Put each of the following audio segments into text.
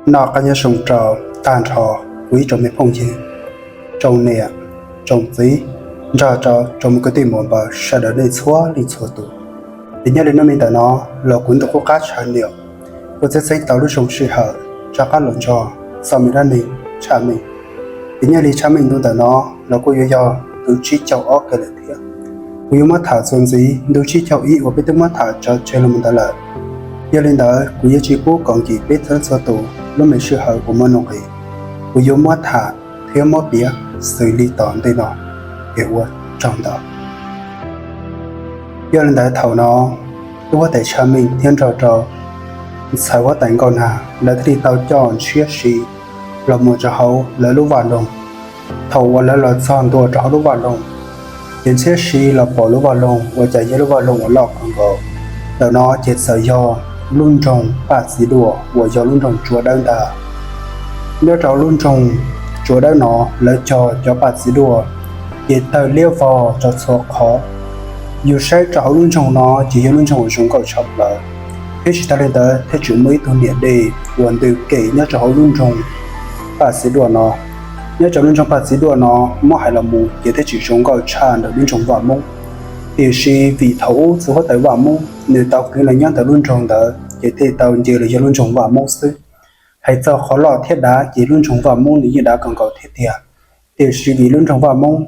Noj qab nyob zoo rau tag nrho kuv ib tsoom me phooj ywg, tsoom niam, tsoom txiv, nrog rau tsoom me kwv tij muam npawg sawv daws nej txhua leej txhua tus. Ces nyob li hnub me ntawm no los kuv ntuj qub qab tshaj niam, kuj txheeb txheeb tau lub zoo sij hawm rov qab los nrog txog me dab neeg tshaj meej. Ces nyob li tshaj meej ntu ntawm no los kuj yuav yog ntu tsib caug ob kiag lawm thiab. Kuv yuav muab tham txuas ntxiv ntu tsib caug ib uas peb twb muab tham tso tseg los mus ntawd lawm. Yog li ntawd kuv yuav tsis pub kom nkim peb txhua leej txhua tus lub me sij hawm uas muaj nuj nqis, kuv yuav muab tham thiab muab piav xws li tom ntej no es ua tsaug ntau. Yog li ntawd thaum no tub huab tais Tshaj Meej thiab nrog rau ntxhais huab tais Nkauj Nag lawv thiaj li tau coj Ntshiab Si los mus rau hauv lawv lub vaj loog. Thaum uas lawv los txog ntua rau hauv lub vaj loog, ces Ntshiab Si los pom lub vaj loog ua cas yog lub vaj loog uas loj kawg nkaus. Ntawm no ces txawm yog lub nroog Paj Txiv Duaj uas yog lub nroog Tsua Dawb ntag. Nyob rau lub nroog Tsua Dawb no lawv cog cov paj txiv duaj ces tawg liab vog rau txhua qhov. Yus saib rau hauv lub nroog no ces yog lub nroog uas zoo nkauj tshaj plaws, thiab tsis tas li ntawd thiab tseem muaj ib tug niam dej uas ntws kem nyob rau hauv lub nroog Paj Txiv Duaj no. Nyob rau lub nroog Paj Txiv Duaj no muab hais los mus ces thiaj tsis zoo nkauj tshaj ntawm lub nroog Vaj Moob. Tiam sis vim thaum ub txiv huab tais Vaj Moob nws tau kwv los nyob ntawm lub nroog ntawd ces thiaj tau nce los yog lub nroog Vaj Moob xwb. Hais txog qhov loj thiab dav ces lub nroog Vaj Moob nws yeej dav kawg nkaus thiab tiag. Tiam sis vim lub nroog Vaj Moob,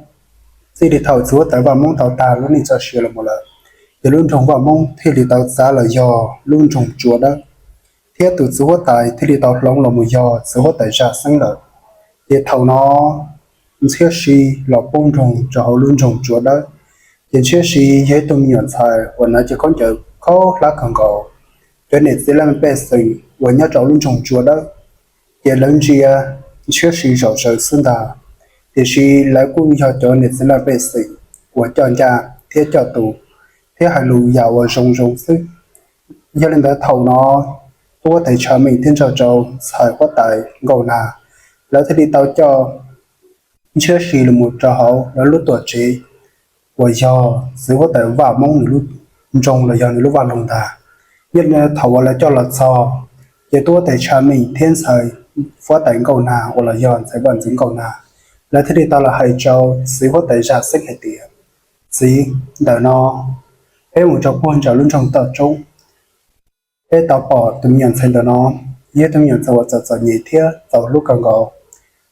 txij li thaum txiv huab tais Vaj Moob tau tag lub neej txoj sia los mus lawm, ces lub nroog Vaj Moob thiaj li tau txav los yog lub nroog Tsua Dawb, thiab tus txiv huab tais thiaj li tau hloov los mus yog txiv huab tais Zaj Xeeb lawm. Ces thaum no Ntshiab Si los poob nroog rau hauv lub nroog Tsua Dawb. Ces Ntshiab Si yog ib tug me nyuam ntxhais uas hnav cev khaub ncaws khaub hlab kawg nkaus. Cov niam txiv laj mej pej xeem uas nyob rau lub nroog Tsua Dawb ces lawv ntsia Ntshiab Si zom zaws xwb ntag. Tiam sis lawv kuj yog cov niam txiv laj mej pej xeem uas coj ncaj thiab coj tus thiab hais lus yam uas zoo zoo xwb. Yog li ntawd thaum no tub huab tais Tshaj Meej thiab nrog rau ntxhais huab tais Nkauj Nag lawv thiaj li tau coj Ntshiab Si los mus rau hauv lawv lub tuam tsev uas yog txiv huab tais Vaj Moob nws lub nroog los yog nws lub vaj loog ntag. Yog li ntawd thaum uas lawv coj los txog, ces tub huab tais Tshaj Meej thiab ntxhais huab tais Nkauj Nag uas los yog ntxhais vaj ntxwv Nkauj Nag, lawv thiaj li tau los hais rau txiv huab tais Zaj Xeeb hais tias, txiv, ntawm no peb mus rau puag nram lub nroog Toj Roob, peb tau pom tus me nyuam ntxhais ntawm no, yog tus me nyuam ntxhais uas txom txom nyem thiab txaus hlub kawg nkaus.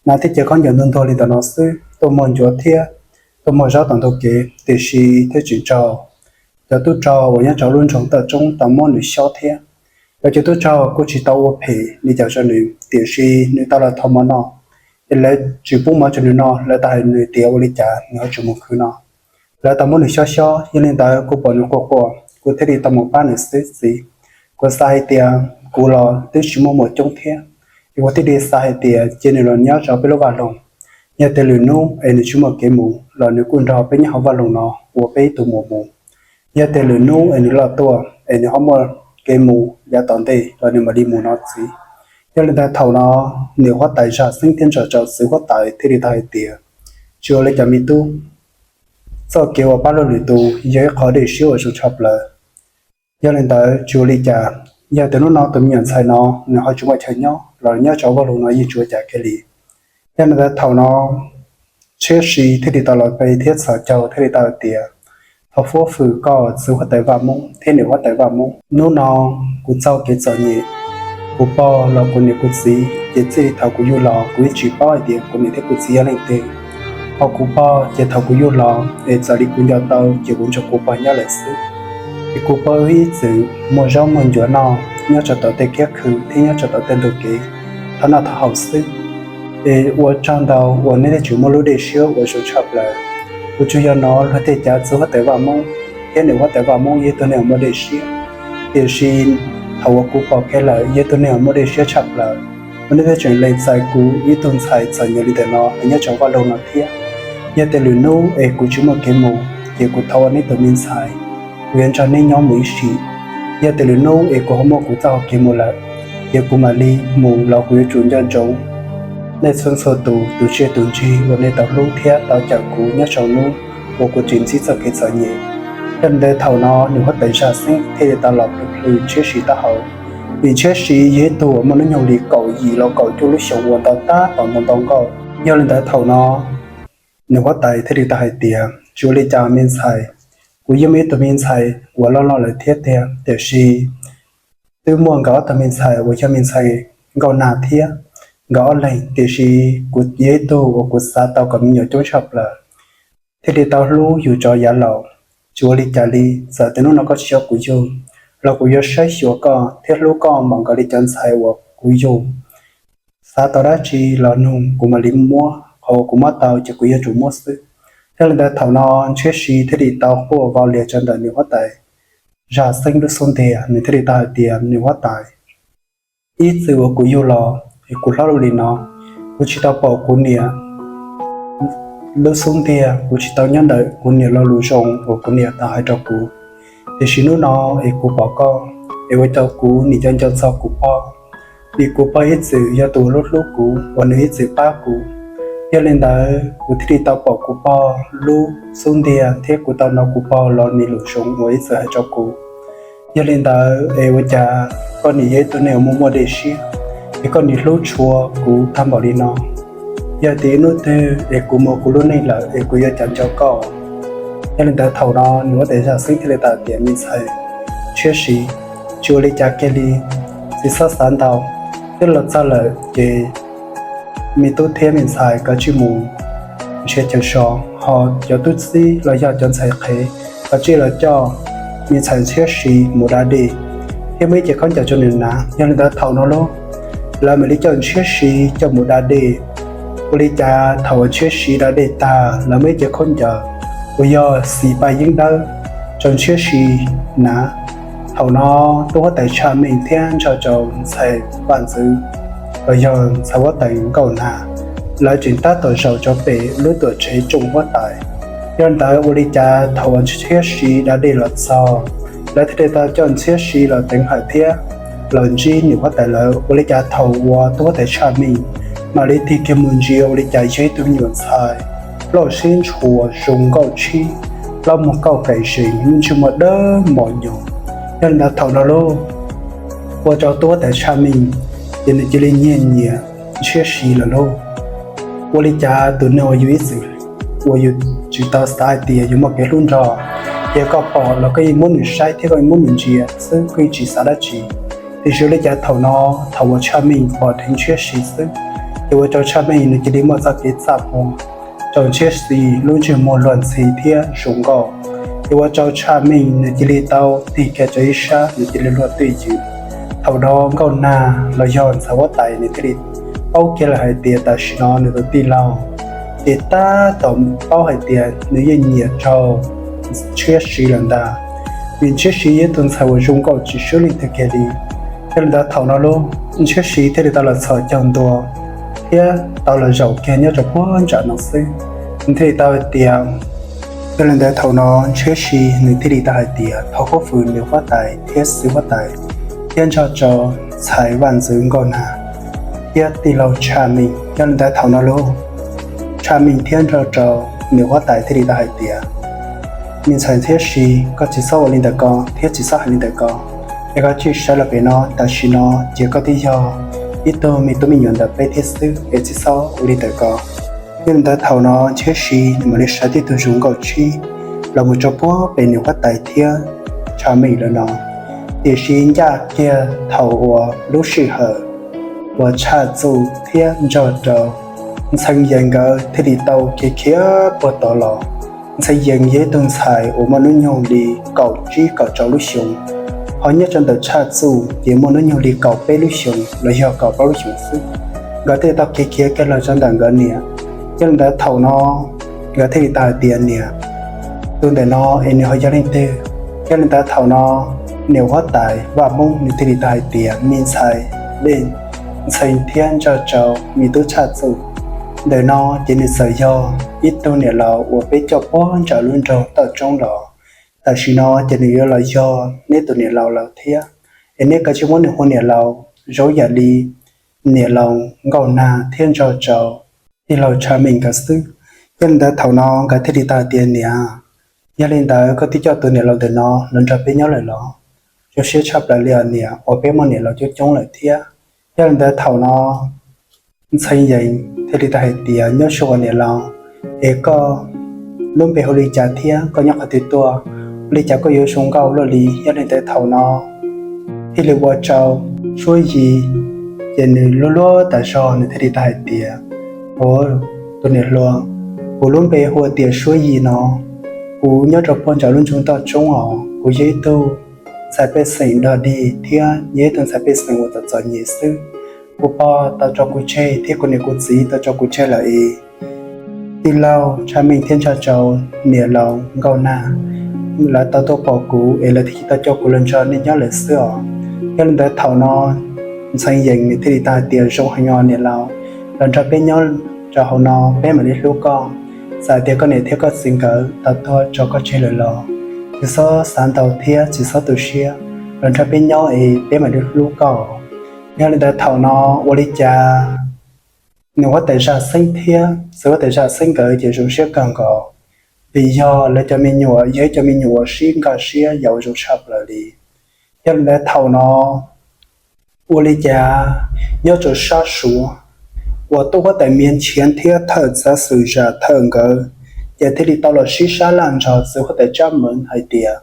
Hnav thiab cev khaub ncaws ntuag ntuag li ntawm no xwb, tuaj muag ncuav thiab tuaj muag zaub tom ntug kev, tiam sis thiaj tsis raug cov tub rog uas nyob rau lub nroog Toj Roob tau muab nws xyob thiab. Cov tub rog kuj tsis tau ua phem li cas rau nws, tiam sis nws tau los thov mov noj, ces lawv tsis pub mov rau nws noj, lawv tau hais nws tias ua li cas nws ho tseem mus khwv no. Lawv tau muab nws xyob xyob, yog li ntawd kuv pom nws quaj quaj, kuv thiaj li tau mus pab nws xwb txiv. Kuv xav hais tias kuv los twb tsis muaj muam coob thiab, es kuv thiaj li xav hais tias cia nws los nyob rau peb lub vaj loog. Yog tias lwm hnub es nws tsis muaj kev mus los nws kuj nrog peb nyob hauv vaj loog no ua peb ib tug muam mus. Yog tias lwm hnub es nws loj tuaj es nws ho muaj kev mus yav tom ntej los nws mam li mus no txiv. Yog li ntawd thaum no niam huab tais Zaj Xeeb thiab nrog rau txiv huab tais thiaj li tau hais tias, tsis ua li cas me tub, txoj kev uas pab luag lwm tus yog ib qho dej siab uas zoo tshaj plaws. Yog li ntawd tsis ua li cas, yog tias hnub no tus me nyuam ntxhais no nws ho tsis muaj chaw nyob los nyob rau vaj loog no yeej tsis ua cas kiag li. Yog li ntawd thaum no Ntshiab Si thiaj li tau los pe thiab txhos caug thiaj li tau hais tias, thov fuab fwm koj txiv huab tais Vaj Moob thiab niam huab tais Vaj Moob, hnub no kuv txoj kev txom nyem, kuv pog los kuv niam kuv txiv ces txij li thaum kuv yug los kuv yeej tsis paub hais tias kuv niam thiab kuv txiv yog leej twg. Ho kuv pog ces thaum kuv yug los es txawm li kuv nco tau ces kuv nrog kuv pog nyob lawm xwb. Ces kuv pog wb ib txwm muag zaub muag ncuav noj nyob rau tom tej kiab khw thiab nyob rau tom tej ntug kev, thov noj thov haus xwb. Es ua tsaug ntau uas nej twb tseem muaj lub dej siab uas zoo tshaj plaws. Kuv tsuas yog hnov luag tej cav txiv huab tais Vaj Moob thiab niam huab tais Vaj Moob yog ib tug neeg uas muaj dej siab, tiam sis thaum uas kuv pom kiag lawm yog ib tug neeg uas muaj dej siab tshaj plaws. Uas nej twb tseem lees txais kuv ib tug ntxhais txom nyem li ntawm no los nyob rau vaj loog no thiab. Yog tias lwm hnub es kuv tsis muaj kev mus ces kuv thov ua neb tus me ntxhais, kuv yuav nrog neb nyob mus ib sim. Yog tias lwm hnub es kuv ho muaj kuv txoj hau kev mus lawm, ces kuv mam li mus los kuv yuav tsum nco ntsoov nej txhua txhua tus tus tsiaj tus ntsig uas nej tau hlub thiab tau cawm kuv nyob rau hnub uas kuv tseem ntsib txoj kev txom nyem. Yog li ntawd thaum no niam huab tais Zaj Xeeb thiaj li tau los plhws plhws Ntshiab Si taub hau, Vim Ntshiab Siv yog ib tug uas muaj hnub nyoog li kaum yim los kaum cuaj lub xyoos uas ntau tab tom ntau ntau nkauj. Yog li ntawd thaum no nws huab tais thiaj li tau hais tias, tsis ua li cas me ntxhais, kuv yeej muaj ib tug me ntxhais uas loj loj lawm thiab tiag, tiam sis twb muaj nkawd ob tug me ntxhais uas yog me ntxhais Nkauj Nag thiab nkawd ob leeg, tiam sis kuv yog ib tug uas kuv xav tau kom me nyuam coob tshaj plaws thiaj li tau hlub yus cov yav laus. Tsis ua li cas li, txawm tias hnub no koj tsis coj kuv yug los kuv yuav saib xyuas koj thiab hlub koj npaum nkaus li cov ntxhais uas kuv yug. Xav tau dab tsi los nug kuv mam li muab, qhov uas kuv muab tau ces kuv yuav tsum muab xwb. Yog li ntawd thaum no Ntshiab Siv thiaj li tau quaj vau lias rau ntawm nws huab tais Zaj Xeeb lub xub ntiag, nws thiaj li tau hais tias, nws huab tais, ib txwm uas kuv yug los es kuv hlob li no, kuv tsis tau pom kuv niam lub xub ntiag, kuv tsis tau nyob ntawm kuv niam lo lus zoo uas kuv niam tau hais rau kuv. Tiam sis hnub no es kuv pom koj es ua rau kuv nim co nco txog kuv pog, vim kuv pog ib txwm yog tus hlub hlub kuv uas nws ib txwm pab kuv. Yog li ntawd kuv thiaj li tau pom kuv pog lub xub ntiag thiab kuv tau hnov kuv pog lo nws lus zoo uas ib txwm hais rau kuv. Yog li ntawd es ua cas koj nim yog ib tug neeg uas muaj muaj dej siab, es koj nim hlub tshua kuv tag npaum li no? Yog tias ib hnub twg es kuv mus kuv lub neej lawm es kuv yuav cas nco koj? Yog li ntawd thaum no nws huab tais Zaj Xeeb thiaj li tau tias, me ntxhais Ntshiab Siv, tsis ua li cas kiag li, tsis txhob xav ntau, twb los txog lawm ces me tub thiab me ntxhais koj tsij mus nrhiav chaw so, ho cov tub txib los yog cov ntxhais qhev koj tsij los coj me ntxhais Ntshiab Siv mus da dej thiab muab ib cev khaub ncaws rau nws hnav. Yog li ntawd thaum no lauj, lawv mam li coj Ntshiab Siv coj mus da dej. Ua li cas thaum uas Ntshiab Siv da dej tag, lawv muab ib cev khaub ncaws uas yog xis paj yeeb dawb rau Ntshiab Siv hnav. Thaum no tub huab tais Tshaj Meej thiab nrog rau ntxhais vaj ntxwv los yog ntxhais huab tais Nkauj Nag, lawv tseem tab tom zaum rau pem lub tuam tsev tsoom huab tais. Yog li ntawd ua li cas thaum uas Ntshiab Siv da dej los txog, lawv thiaj li tau coj Ntshiab Siv los teev hawm thiab los ntsib nws huab tais lawv. Ua li cas thaum uas tub huab tais Tshaj Meej mam li tig kiag mus ntsia, ua li cas yog ib tug me nyuam ntxhais plaub siab ntshua zoo nkauj tshib, plaub muag kauj kaim zees, lub ntsej muag dawb mos nyoos. Yog li ntawd thaum no lauj, ua rau tub huab tais Tshaj Meej ces nws cia li nyiag nyiam Ntshiab Siv lawm lauj. Ua li cas tus neeg uas yus ib txwm, uas yus tsis tau xav hais tias yus muaj kev hlub nrog, ces koj pom los koj yeej muab nws saib thiab koj yeej muab nws ntsia xwb, koj yeej tsis xav dab tsi. Tiam sis ua li cas thaum no, thaum uas Tshaj Meej pom dheev Ntshiab Siv xwb, ces ua rau Tshaj Meej nws cia li muaj txoj kev txaj muag rau Ntshiab Siv lub ntsej muag luag ntxhi thiab zoo nkauj. Ces ua rau Tshaj Meej nws cia li tau tig kiag rau ib sab, nws cia li luag twj ywm. Thaum no Nkauj Nag los yog ntxhais huab tais nws thiaj li paub kiag lawm hais tias tam sim no nws tus tij laug ces tab tom paub hais tias nws yeej nyiam rau Ntshiab Siv lawm ntag, vim Ntshiab Siv yog ib tug ntxhais uas zoo nkauj tsis swb leej twg kiag li. Yog li ntawd thaum no lauj, Ntshiab Siv thiaj li tau los txhos caug ntua thiab tau los zaum kiag nyob rau puag nram no xwb. Nws thiaj li tau hais tias, yog li ntawd thaum no Ntshiab Siv nws thiaj li tau hais tias thov huab fwm nws huab tais thiab xib huab tais thiab nrog rau ntxhais vaj ntxwv Nkauj Nag thiab tij laug Tshaj Meej. Yog li ntawd thaum no lauj, Tshaj Meej thiab nrog rau nws huab tais thiaj li tau hais tias, me ntxhais Ntshiab Siv, koj tsis txhob ua li ntawd ko thiab tsis txhob hais li ntawd ko, es koj tsij sawv los pem no, tam sim no ces koj twb yog ib tug me tub me nyuam ntawm peb thiab xwb, es tsis txhob ua li ntawd ko. Yog li ntawd thaum no Ntshiab Siv nws mam li sawv tib tug zoo nkauj tshib los mus rau puag pem nws huab tais thiab Tshaj Meej lawm no. Tiam sis ncaj kiag thaum uas lub sij hawm uas Tshaj Txuj thiab nrog rau Ntxhee Yees nkawd thiaj li tau khiav khiav puag tod los. Ntxhee Yees yog ib tug ntxhais uas muaj hnub nyoog li kaum tsib kaum rau lub xyoos, ho nyob rau ntawm Tshaj Txuj ces muaj hnub nyoog li kaum peb lub xyoos los yog kaum plaub lub xyoos xwb. Nkawd thiaj li tau khiav khiav kiag los rau ntawm nkawd niam. Yog li ntawd thaum no nkawd thiaj li tau hais tias, niam, tus ntawm no es nws ho yog leej twg? Yog li ntawd thaum no niam huab tais Vaj Hmoob nws thiaj li tau hais tias, me ntxhais Ntxhee thiab nrog rau me tub Tshaj Txuj, ntawm no ces nws txawm yog ib tug niam laus uas peb coj puag nram lub nroog Toj Roob los. Tam sim no ces nws yuav los yog neb tus niam laus lawm thiab, es neb kav tsij muab nws hu niam laus zoo yam li niam laus Nkauj Nag thiab nrog rau tij laug Tshaj Meej nkawd xwb. Yog li ntawd thaum no nkawd thiaj li tau hais tias, niam, yog li ntawd koj twb coj tus niam laus ntawm no los nrog peb nyob lawm los? Zoo siab tshaj plaws li os niam, uas peb muaj niam laus coob coob lawm thiab. Yog li ntawd thaum no Ntxhee Yees thiaj li tau hais tias, nyob zoo os niam laus, es koj lub npe hu li cas thiab koj nyob qhov twg tuaj, ua li cas koj yuav zoo nkauj luaj li? Yog li ntawd thaum no thiaj li ua rau Suab Yis, ces nws luag luag tas zog, nws thiaj li tau hais tias, Ua, tus niam hluas, kuv lub npe hu tias Suab Yis no, kuv nyob rau puag nram lub nroog Toj Roob os, kuv yog ib tug ntxhais pej xeem dog dig thiab yog ib tug ntxhais pej xeem uas txom txom nyem xwb. Kuv pog tau tso kuv tseg thiab kuv niam kuv txiv tau tso kuv tseg lawm es tij laug Tshaj Meej thiab Ntsa Tsau, niam laus Nkauj Nag, lawv tau tuaj pom kuv es lawv thiaj tau coj kuv los nrog nej nyob lawm xwb os. Yog li ntawd thaum no Ntxhee Yees nws thiaj li tau hais tias, zoo heev os niam laus, los nrog peb nyob rau hauv no peb mam li hlub koj. Txawm tias koj niam thiab koj txiv nkawd tau tuag tso koj tseg lawm los tsis txhob xav ntau thiab tsis txhob tu siab, los nrog peb nyob es peb mam li hlub koj. Yog li ntawd thaum no ua li cas nws huab tais Zaj Xeeb thiab txiv huab tais Zaj Xeeb nkawd ces zoo siab kawg nkaus, vim yog lawv cov me nyuam yog ib cov me nyuam uas sib nkag siab yam uas zoo tshaj plaws li. Yog li ntawd thaum no ua li cas nyob rau sab Suav uas tub huab tais Miav Nchiav thiab thawj txav xwm Zam Thawj nkawd ces thiaj li tau los sib sab laj nrog txiv huab tais Tsab Meev hais tias,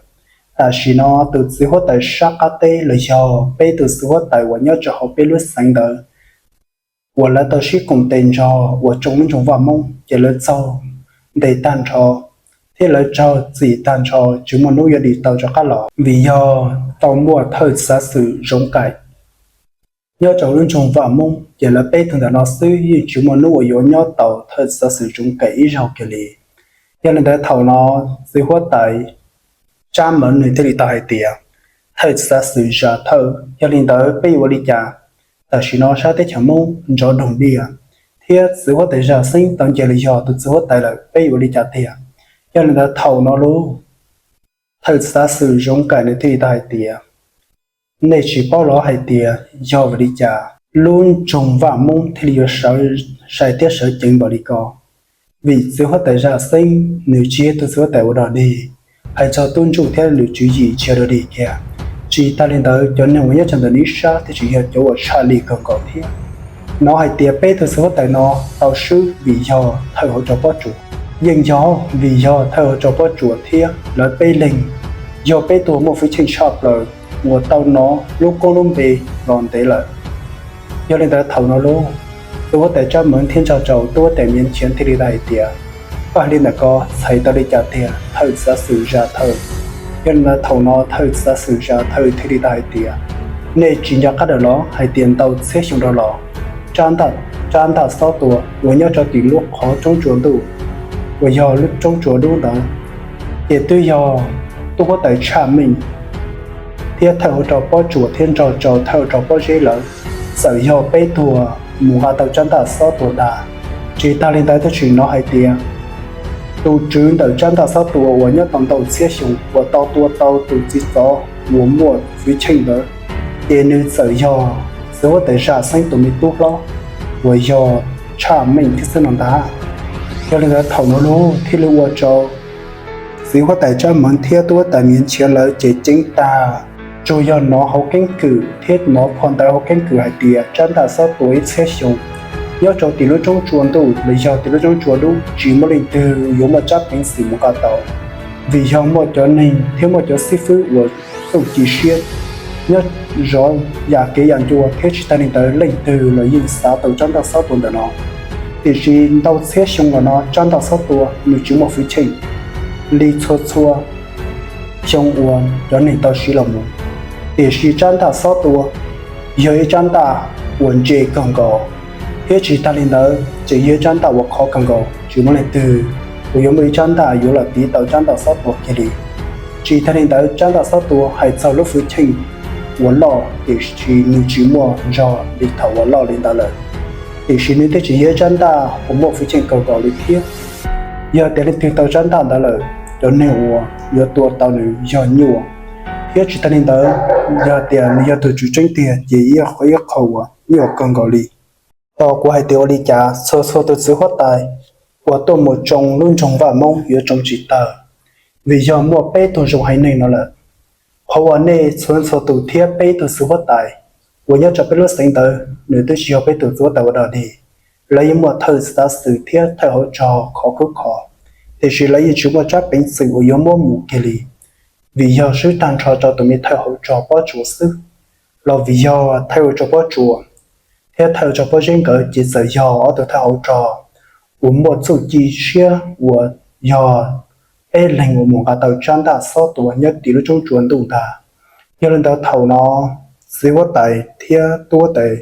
tam sim no tus txiv huab tais sab qab teb los yog peb tus txiv huab tais uas nyob rau hauv peb lub xeev ntawd uas lawv tau sib koom tes nrog uas tsoo lub nroog Vaj Moob ces lawv txaug ntes tag nrho thiab lawv raug txim tag nrho, tsis muaj hnub yuav dim tau rov qab los, vim yog tau muaj thawj txav xwm Zoov Kaim nyob rau lub nroog Vaj Moob ces lawv peb tug ntawm no xwb yeej tsis muaj hnub uas yuav nyob tau thawj txav xwm Zoov Kaim ib zaug kiag li. Yog li ntawd thaum no txiv huab tais Tsab Meev nws thiaj li tau hais tias, thawj txav xwm Zam Thawj, yog li ntawd peb yuav ua li cas? Tam sim no sab teb chaws Hmoob nrov doog diaj thiab txiv huab tais Zaj Xeeb tau nce los yog tus txiv huab tais lawm, peb yuav ua li cas tiag? Yog li ntawd thaum no lub thawj txav xwm Zoov Kaim nws thiaj li tau hais tias, nej tsis paub los hais tias yog vim li cas lub nroog Vaj Moob thiaj li yuav sawv sai thiab sawv ceev npaum li ko? Vim txiv huab tais Zaj Xeeb nws tsis yog tus txiv huab tais uas dog dig, hais txog tub ntsuj thiab lwm tswv yim tsis yog dog dig kiag. Tsis tas li ntawd cov neeg uas nyob rau ntawm nws ib sab thiaj tseem yog cov uas tshaj lij kawg nkaus thiab. Hnov hais tias peb tug txiv huab tais no tau swb vim yog thawj hauv rau pob tsuas. Yeej yog vim yog thawj hauv rau pob tsuas thiab lawv peb leeg yog peb tug muaj hwj chim tshaj plaws uas tau hnov lub koob lub npe los ntev lawm. Yog li ntawd thaum no lub tub huab tais Tsab Meev thiab nrog rau tub huab tais Miav Nchiav thiaj li tau hais tias, koj hais li ntawm ko txhais tau li cas tiag thawj txav xwm Zam Thawj? Yog li ntawd thaum no thawj txav xwm Zam Thawj thiaj li tau hais tias, nej tsis nco qab lawm los hais tias ntau txhiab xyoo dhau los, tsab ntaj xob tua uas nyob rau tim lub qhov roob tsua ntuj uas yog lub roob tsua dub ntawd, ces twb yog tub huab tais Tshaj Meej thiab thawj hauv rau pob tsuas thiab nrog rau thawj hauv rau pob zeb lawv txawm yog peb tug mus nqa tau tsab ntaj xob tua dag. Tsis tas li ntawd thiaj tseem hnov hais tias tus tswv ntawm tsab ntaj xob tua uas nyob tau ntau txhiab xyoo uas tau tua tau tus txiv tsov uas muaj hwj chim ntawd, ces nws txawm yog txiv huab tais Zaj Xeeb tus me tub hlob uas yog Tshaj Meej thiab xwb no ntag. Yog li ntawd thaum no lub thiaj li ua rau txiv huab tais Tsab Meev thiab tub huab tais Miav Nchiav lawv ces ceeb tag. Tsuas yog hnov hauv keeb kwm thiab hnov phau ntawv hauv keeb kwm hais tias tsab ntaj xob tua ib txhiab xyoo nyob rau tim lub roob tsua ntuj los yog tim lub roob tsua dub tsis muaj leej twg yuav muaj tsab peev xwm mus nqa tau, vim yog muaj cov neeg thiab muaj cov xib fwb uas txuj ci siab nyob zov yam kev yam ncua thiab tsis tas li ntawd leej twg los yeej xav tau tsab ntaj xob tua ntawm no. Tiam sis ntau txhiab xyoo los no tsab ntaj xob tua nws tsis muaj hwj chim li txhua txhua xyoo uas cov neeg tau siv los mus. Tiam sis tsab ntaj xob tua yog ib tsab ntaj uas ntse kawg nkaus, thiab tsis tas li ntawd tseem yog ib tsab ntaj uas khov kawg nkaus, tsis muaj leej twg uas yuav muaj ib tsab ntaj yuav los tiv tau tsab ntaj xob tua kiag li. Tsis tas li ntawd tsab ntaj xob tua hais txog lub hwj chim uas loj tiam sis nws tsis muaj zog li thaum uas loj li ntawd lawm, tiam sis nws thiaj tseem yog ib tsab ntaj uas muaj hwj chim kawg nkaus li thiab. Yog tias leej twg tau tsab ntaj ntawd lawm, cov neeg uas yuav tua tau nws yog nyuaj, thiab tsis tas li ntawd yog tias nws yog tus tswv tseeb tiag ces ib qho uas nyuaj kawg nkaus li. Tos kuv hais tias ua li cas txhua txhua tus txiv huab tais uas tuaj mus tsoo lub nroog Vaj Moob yuav tsoo tsis tawg, vim yog muaj peb tug zoo haiv neeg no lawm. Qhov uas nej txhua txhua tus thiab peb tug txiv huab tais uas nyob rau peb lub xeev ntawd nws twb tsis yog peb tug txiv huab tais ua dog dig. Lawv yeej muaj thawj xav xwm thiab thawj hauv rog khov khub kho, tiam sis lawv yeej tsis muaj tsab peev xwm uas yuav muab mus kiag li, vim yog swb tag nrho rau tus me thawj hauv rog pob tsuas xwb, los vim yog thawj hauv rog pob tsuas thiab thawj hauv rog pob zeb nkawd ces txawm yog ob tug thawj hauv rog uas muaj txuj ci siab uas yog peb leeg uas mus nqa tau tsab ntaj xob tua nyob tim lub roob tsua ntuj ntag. Yog li ntawd thaum no txiv huab tais thiab tub huab tais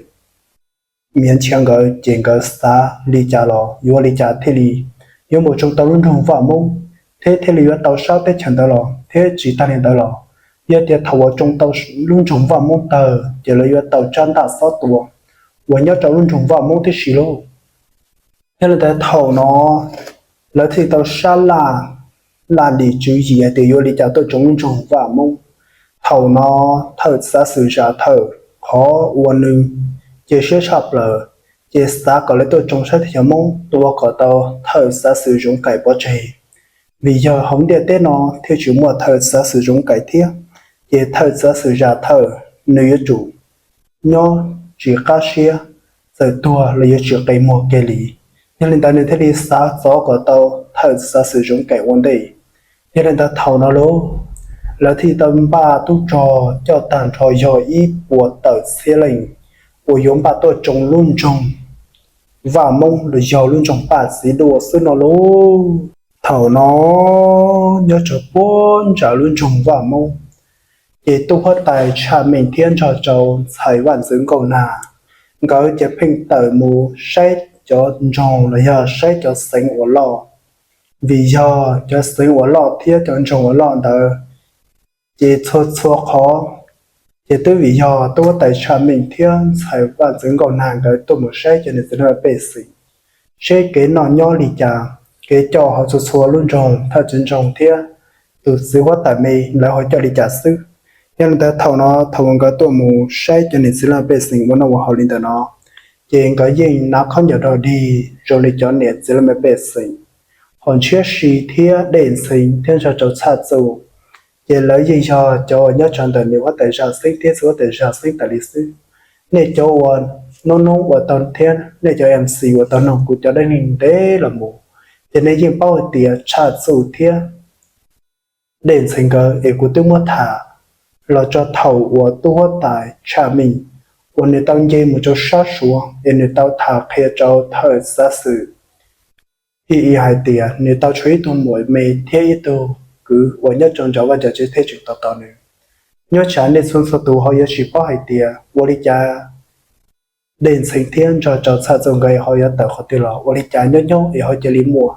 Miav Nchia nkawd ces nkawd xav li cas los yuav ua li cas thiaj li yuav mus tsoo tau lub nroog Vaj Moob thiab thiaj li yuav tau sab teb chaws ntawd los thiab tsis tag li ntawd los yog tias thaum uas tsoo tau lub nroog Vaj Moob tawg ces lawv yuav tau tsab ntaj xob tua uas nyob rau lub nroog Vaj Moob tib si lauj. Yog li ntawd thaum no lawv thiaj tau sab laj, laj lim tswv yim hais tias yuav ua li cas tuaj tsoo lub nroog Vaj Moob. Thaum no thawj xav xwm Zam Thawm qhov uas nws cia siab tshaj plaws ces xav kom lawv tuaj tsoo sab teb chaws Moob tua kom tau thawj xav xwm Zoov Kaim pov tseg, vim yog hauv ntiaj teb no thiaj tsis muaj thawj xav xwm Zoov Kaim thiab, ces thawj xav xwm Zam Thawm nws yuav tsum nyob tsis qab siab, txawm tuag los yuav tsis qe muag kiag li. Yog li ntawd nws thiaj li xav txov kom tau thawj xav xwm Zoov Kaim ua ntej. Yog li ntawd thaum no lauj, lawv thiaj tau npaj tub rog coj tag nrho yog ib puas tawm txhiab leej uas yuav npaj tuaj tsoo lub nroog Vaj Moob los yog lub nroog Paj Txiv Duaj xwb no lauj. Thaum no nyob rau puag nram lub nroog Vaj Moob, ces tub huab tais Tshaj Meej thiab nrog rau ntxhais Vaj Ntxwv Nkauj Nag nkawd ces pheej tawm mus saib cov nroog los yog saib cov xeev uas loj, vim yog cov xeev uas loj thiab cov nroog uas loj ntawd ces txhua txhua qhov ces twb vim yog tub huab tais Tshaj Meej thiab ntxhais Vaj Ntxwv Nkauj Nag nkawd tuaj mus saib cov niam txiv laj mej pej xeem, seb kev noj nyob li cas, kev coj hauv txhua txhua lub nroog, thawj tswv nroog thiab tus txiv huab tais me lawv ho coj li cas xwb. Yog li ntawd thaum no thaum uas nkawd tuaj mus saib cov niam txiv laj mej pej xeem ua noj ua haus li ntawm no, ces nkawd yeej hnav khaub ncaws dog dig zoo li cov niam txiv laj mej pej xeem. Ho Ntshiab Si thiab Dej Ntxhee thiab nrog rau Txhaj Txuj, ces lawv yeej yog cov uas nyob rau ntawm niam huab tais Zaj Xeeb thiab txiv huab tais Zaj Xeeb tas li xwb. Nej cov uas noob noob ua tau thiab nej cov MC uas tau noog kuv cov dab neeg ntev los mus, ces nej yeej paub hais tias Txhaj Txuj thiab Dej Ntxhee nkawd es kuv twb muab tham los txog thaum uas tub huab tais Tshaj Meej uas nws tau nce mus rau sab Suav es nws tau tham qhia rau thawj xav xwm Ij Ij hais tias nws tau tshuav ib tug muam me thiab ib tug kwv uas nyob rau nram vaj nram tsev thiab tseem tos tos nws. Nyob tsam nej txhua txhua tus ho yuav tsis paub hais tias ua li cas Dej Ntxhee thiab nrog rau Txhaj Txuj nkawd ho yuav tawm qhov twg los, ua li cas nyob nyob es ho cia li muaj.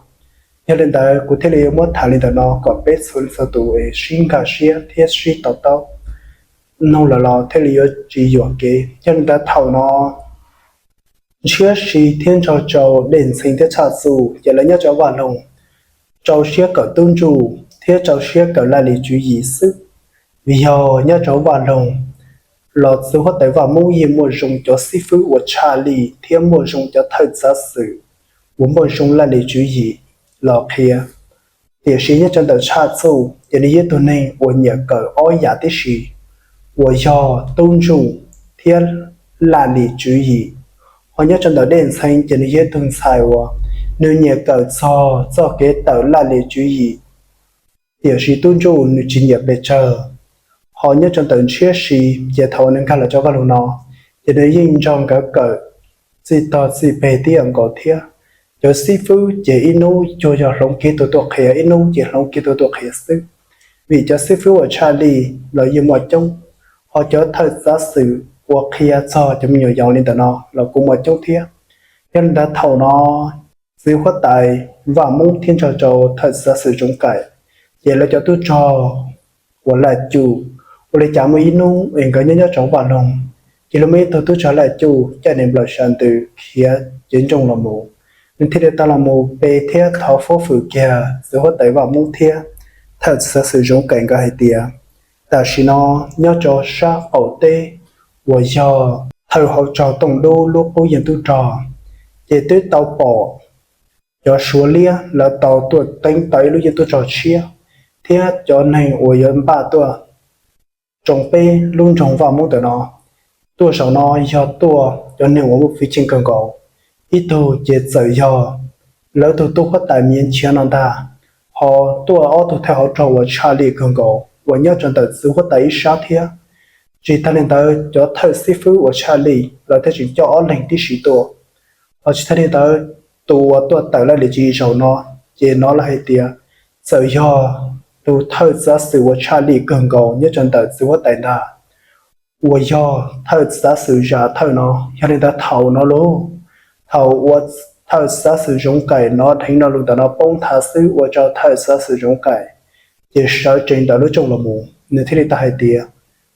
Yog li ntawd kuv thiaj li yuav muab tham li ntawm no kom peb txhua txhua tus es sib nkag siab thiab sib to taub, mloog lawm los thiaj li yuav tsis yuam kev. Yog li ntawd thaum no Ntshiab Si thiab nrog rau Dej Ntxhee thiab Txhaj Txuj ces lawv nyob rau vaj loog rau siab kawm tub ntsuj thiab rau siab kawm laj lim tswv yim xwb. Vim yog nyob rau vaj loog los txiv huab tais Vaj Moob yeej muaj zoo cov xib fwb uas tshaj lij thiab muaj zoo cov thawj xav xwm uas muaj zoo laj lim tswv yim los qhia. Tiam sis nyob rau ntawm Txhaj Txuj ces nws yog ib tug neeg uas nyiam kawm ob yam tib si, uas yog tub ntsuj thiab laj lim tswv yim. Ho nyob rau ntawm Dej Ntxhee ces nws yog ib tug ntxhais uas nws nyiam kawm txog txoj kev tawm laj lim tswv yim, tiam sis tub ntsuj nws tsis nyiam pes tsawg. Ho nyob rau ntawm Ntshiab Si ces thaum uas nws nkag los rau vaj loog no ces nws yeej nrog nkawd kawm txij tog txij peg tib yam nkaus thiab. Cov xib fwb ces ib hnub cuag yog hloov kiag tus tuaj qhia, ib hnub ces hloov kiag tus tuaj qhia xwb, vim cov xib fwb uas tshaj lij los yeej muaj coob, ho cov thawj xav xwm uas qhia txog cov me nyuam yaus li ntawm no los kuj muaj coob thiab. Yog li ntawd thaum no txiv huab tais Vaj Moob thiab nrog rau thawj xav xwm Zoov Kaim ces lawv cov tub rog uas laj cuj, ua li cas muaj ib hnub es nkawd nyob nyob rau vaj loog, ces lawv muaj ib tug tub rog laj cuj caij nws nplaws sab ntws khiav cev nrooj los mus, nws thiaj li tau los mus pe thiab thov fob fwm kiag txiv huab tais Vaj Moob thiab thawj xav xwm Zoov Kaim nkawd hais tias tam sim no nyob rau sab qaum teb uas yog thawj hauv rog Tooj Dub lub qub yeej tub rog ces twb tau pom cov Suav liab lawv tau tuaj teeb tau ib lub yeej tub rog tshiab, thiab cov neeg uas yuav npaj tuaj tsoo peb lub nroog Vaj Moob ntawm no. Tuaj zaum no yog tuaj cov neeg uas muaj fwj chim kawg nkaus. Ib tug ces txawm yog lawv tus tub huab tais me nchiav no ntag, ho tuaj ob tug thawj hauv rog uas tshaj lij kawg nkaus uas nyob rau ntawm txiv huab tais ib sab thiab. Tsis tag li ntawd, cov thawj xib fwb uas tshaj lij lawv thiaj tseem coj ob leeg tib si tuaj. Ho tsis tag li ntawd, tus uas tuaj tawm laj lim tswv yim zaum no, ces hnov lawv hais tias txawm yog tus thawj txav xwm uas tshaj lij kawg nkaus nyob rau ntawm txiv huab tais ntag, uas yog thawj txav xwm Zam Thawj no. Yog li ntawd thaum no lauj, thaum uas thawj txav xwm Zoov Kaim hnov dheev no lus ntawm no poob nthav xwb ua rau thawj txav xwm Zoov Kaim ces sawv tsees ntawm lub rooj los mus, nws thiaj li tau hais tias,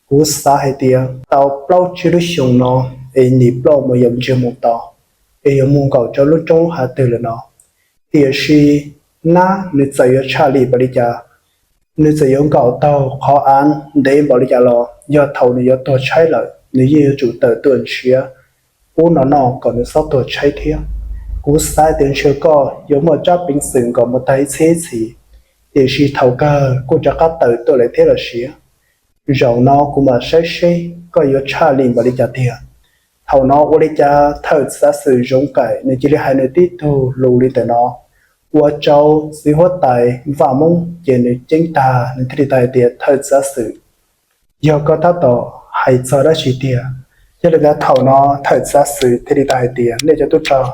kuv xav hais tias tau plaub tsib lub xyoo no es nim ploj mus yav ntsiag mus to, es yuav mus nkaum rau lub roob hav twg lawm no. Tiam sis nab nws txawm yuav tshaj lij npaum li cas, nws txawm yuav nkaum taug qhov av ntev npaum li cas los yog thaum nws yuav tuag tshaib lawm nws yeej yuav tsum tawm tuaj nrhiav ub no noj kom nws txhob tuag tshaib thiab. Kuv xav tias ntshe koj yuav muaj tsab peev xwm nkaum mus tag ib txhiab ib txhis, tiam sis thaum kawg kuj rov qab tawm tuaj lawm thiab los sis. Zaum no kuv mam saib seb koj yuav tshaj lij npaum li cas tiag. Thaum no ua li cas thawj txav xwm Zoov Kaim nws cia li hais nws tib tug lus li ntawm no ua rau txiv huab tais Vaj Moob ces nws ceeb tag, nws thiaj li tau hais tias, thawj txav xwm, yog koj tab tom hais txog dab tsi tiag? Yog li ntawd thaum no thawj txav xwm thiaj li tau hais tias, nej cov tub rog,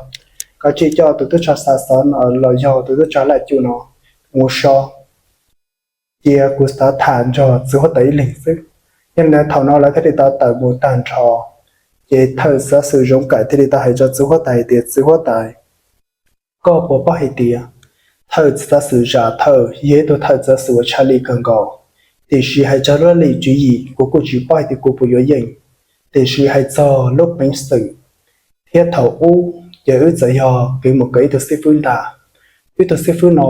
koj cia li coj tus tub rog Xa Xov no los yog tus tub rog Laj Cuj no mus so, cia kuv xav tham nrog txiv huab tais ib leeg xwb. Yog li ntawd thaum no lawv thiaj li tau tawm mus tag nrho, ces thawj txav xwm Zoov Kaim thiaj li tau hais rau txiv huab tais hais tias, txiv huab tais, koj puas paub hais tias thawj txav xwm Zam Thawj yog ib tug thawj txav xwm uas tshaj lij kawg nkaus, tiam sis hais txog lub laj lim tswv yim kuv kuj tsis paub hais tias kuv puas yuav yeej, tiam sis hais txog lub peev xwm thiab thaum ub ces wb txawm yog kev mus kawm ib tug xib fwb ntag. Ib tug xib fwb no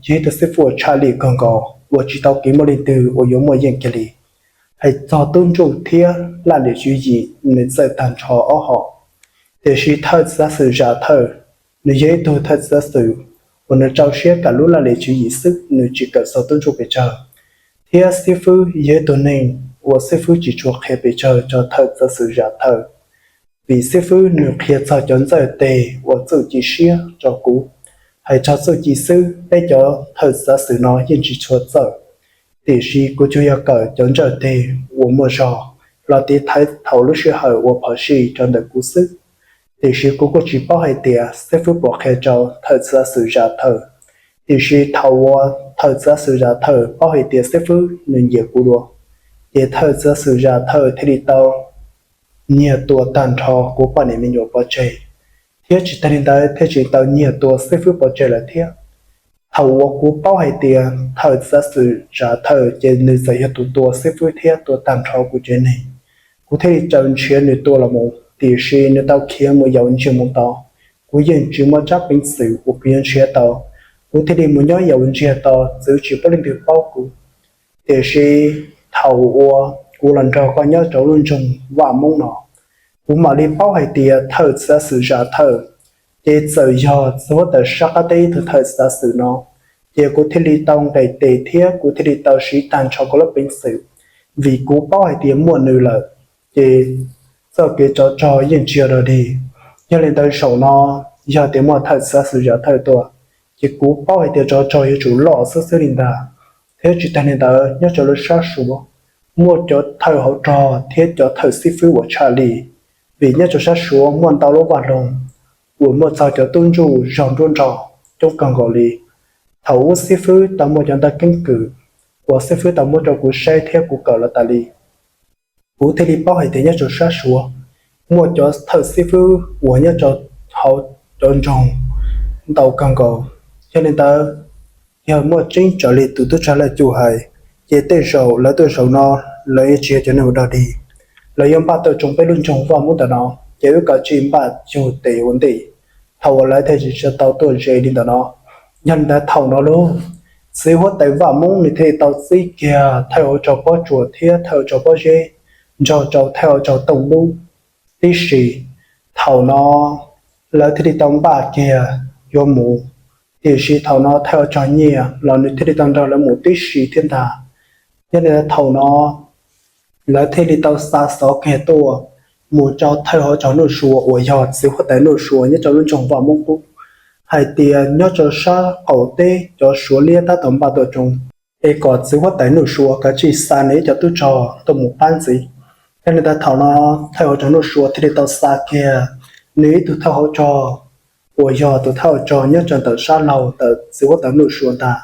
yog ib tug xib fwb uas tshaj lij kawg nkaus uas tsis tau kev muaj leej twg uas yuav muaj yeej kiag li. Hais txog tub ntsuj thiab laj lim tswv yim nws txawj tag nrho ob hom, tiam sis thawj txav xwm Zam Thawj, nws yog ib tug thawj txav xwm uas nws rau siab kawm lub laj lim tswv yim xwb, nws tsis kawm txog tub ntsuj pes tsawg. Thiab xib fwb yog ib tug neeg uas xib fwb tsis tshua qhia pes tsawg rau thawj txav xwm Zam Thawj, vim xib fwb nws qhia txog cov ntxawj tes uas txuj ci siab rau kuv. Hais txog txuj ci xwb, peb cov thawj txav xwm no yeej tsis tshua txawj, tiam sis kuv tsuas yog kawm cov ntxawj tes uas muaj zog los tiv thaiv thaum lub sij hawm uas phom sij rau ntawm kuv xwb. Tiam sis kuv kuj tsis paub hais tias xib fwb puas qhia rau thawj txav xwm Zam Thawj, tiam sis thaum uas thawj txav xwm Zam Thawj paub hais tias xib fwb nws nyiam kuv dua, ces thawj txav xwm Zam Thawj thiaj li tau nyiag tua tag nrho kuv poj niam me nyuam pov tseg, thiab tsis tag li ntawd thiaj tseem tau nyiag tua xib fwb pov tseg lawm thiab. Thaum uas kuv paub hais tias thawj txav xwm Zam Thawj ces nws txawm yog tus tua xib fwb thiab tua tag nrho kuv tsev neeg, kuv thiaj li raws nrhiav nws tua los mus, tiam sis nws tau khiav mus yav ntsiag mus to. Kuv yeej tsis muaj tsab peev xwm uas kuv yuav nrhiav tau, kuv thiaj li mus nyob yav ntsiag to, txwv tsis pub leej twg paub kuv. Tiam sis thaum uas kuv los nrog koj nyob rau lub nroog Vaj Moob no, kuv mam li paub hais tias thawj txav xwm Zam Thawj ces txawm yog txiv huab tais sab qab teb ib tug thawj txav xwm no, ces kuv thiaj li tau nqes tes thiab kuv thiaj li tau siv tag nrho kuv lub peev xwm, vim kuv paub hais tias muaj nws lawm ces txoj kev tsov rog yeej tsis yog dog dig. Yog li ntawd zaum no yog tias muaj thawj txav xwm Zam Thawj tuaj, ces kuv paub hais tias tsov rog yuav tsum loj xwb xwb li ntag. Thiab tsis tag li ntawd, nyob rau lub sab Suav muaj cov thawj hauv rog thiab cov thawj xib fwb uas tshaj lij, vim nyob rau sab Suav muaj ntau lub vaj loog uas muaj txog cov tub ntsuj zog nruab nrog coob kawg nkaus li. Thaum ub xib fwb tau muaj cov ntawv keeb kwm uas xib fwb tau muab rau kuv saib thiab kuv kawm los tas li, kuv thiaj li paub hais tias nyob rau sab Suav muaj cov thawj xib fwb uas nyob rau hauv cov nroog ntau kawg nkaus. Yog li ntawd, yog muaj tseeb raws li tus tub rog Laj Cuj hais, ces tej zaum lawv tuaj zaum no lawv yuav tsis yog cov neeg uas dog dig, lawv yuav npaj tuaj tsoo peb lub nroog Vaj Moob ntawm no, ces wb kav tsij npaj yug tes ua ntej thaum uas lawv thiaj tsis tau tuaj ze li ntawm no. Yog li ntawd thaum no lauj, txiv huab tais Vaj Moob nws thiaj li tau txib kiag thawj hauv rog Pob Tsuas thiab thawj hauv rog Pob Zeb nrog rau thawj hauv rog Tooj Lub tib si. Thaum no lawv thiaj li tau npaj kiag yuav mus, tiam sis thaum no thawj hauv rog Nyiaj los nws thiaj li tau nrog lawv mus tib si thiab ntag. Yog li ntawd thaum no lawv thiaj li tau xa xov kiag tuaj mus rau thawj hauv rog Nuj Suav uas yog txiv huab tais Nuj Suav nyob rau lub nroog Vaj Moob Qub hais tias nyob rau sab qaum teb cov Suav liab tab tom npaj tuaj tso, es kom txiv huab tais Nuj Suav kav tsij xa nws ib co tub rog tuaj mus pab ntxiv. Yog li ntawd thaum no thawj hauv rog Nuj Suav thiaj li tau xa kiag nws ib tug thawj hauv rog uas yog tus thawj hauv rog nyob rau ntawm sab laug ntawm txiv huab tais Nuj Suav ntag,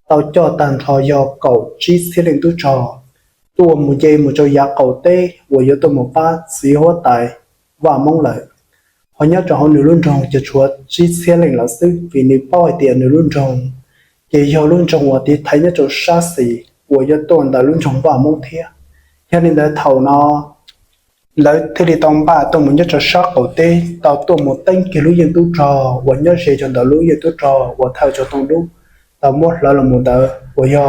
tau coj tag nrho yog kaum tsib txhiab leej tub rog tuaj mus nce mus rau yav qaum teb uas yuav tuaj mus pab txiv huab tais Vaj Moob lawm. Ho nyob rau hauv nws lub nroog ces tshuav tsib txhiab leej lawm xwb, vim nws paub hais tias nws lub nroog ces yog lub nroog uas tiv thaiv nyob rau sab xis uas yuav tuaj ntawm lub nroog Vaj Moob thiab. Yog li ntawd thaum no lawv thiaj li tau npaj tuaj mus nyob rau sab qaum teb, tau tuaj mus teeb kiag lub yeej tub rog uas nyob ze rau ntawm lub yeej tub rog uas thawj hauv rog Tooj Dub tau muab hlawv los mus ntawd uas yog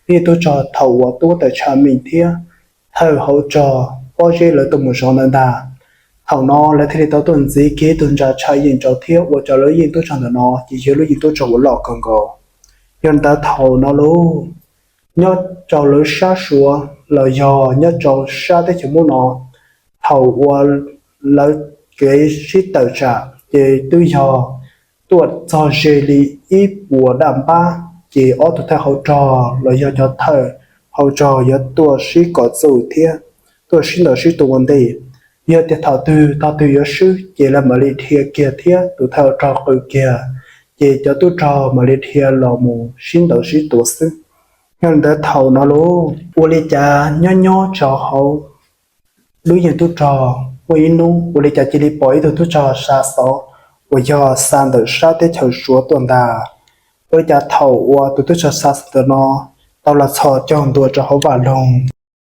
lub yeej tub rog thaum uas tub huab tais Tsha Meej thiab thawj hauv rog Pob Zeb lawv tuaj mus zov ntawd ntag. Thaum no lawv thiaj li tau tuaj ntxiv kiag ib tug ntsa tsha yeej rau thiab ua rau lub yeej tub rog ntawm no ces yog lub yeej tub rog uas loj kawg nkaus. Yog li ntawd thaum no lauj, nyob rau lawv sab Suav los yog nyob rau sab teb chaws Hmoob no, thaum uas lawv kev sib tawm tsam ces twb yog tuaj txog ze li ib puas daj npab, ces ob tug thawj hauv rog los yog cov thawj hauv rog yuav tuaj sib kom txuj thiab tuaj sib ntaus sib tua ua ntej. Yog tias thaum twg tog twg yuav swb ces lawv mam li dhia kiag thiab tus thawj hauv rog qw kiag, ces cov tub rog mam li dhia los mus sib ntaus sib tua xwb. Yog li ntawd thaum no lauj, ua li cas nyob nyob rau hauv lub yeej tub rog muaj ib hnub ua li cas cia li pom ib tug tub rog xa xov uas yog xa ntawm sab teb chaws Suav tuaj ntag. Ua li cas thaum uas tus tub rog xa xov ntawm no tau los txhos caug ntua rau hauv vaj loog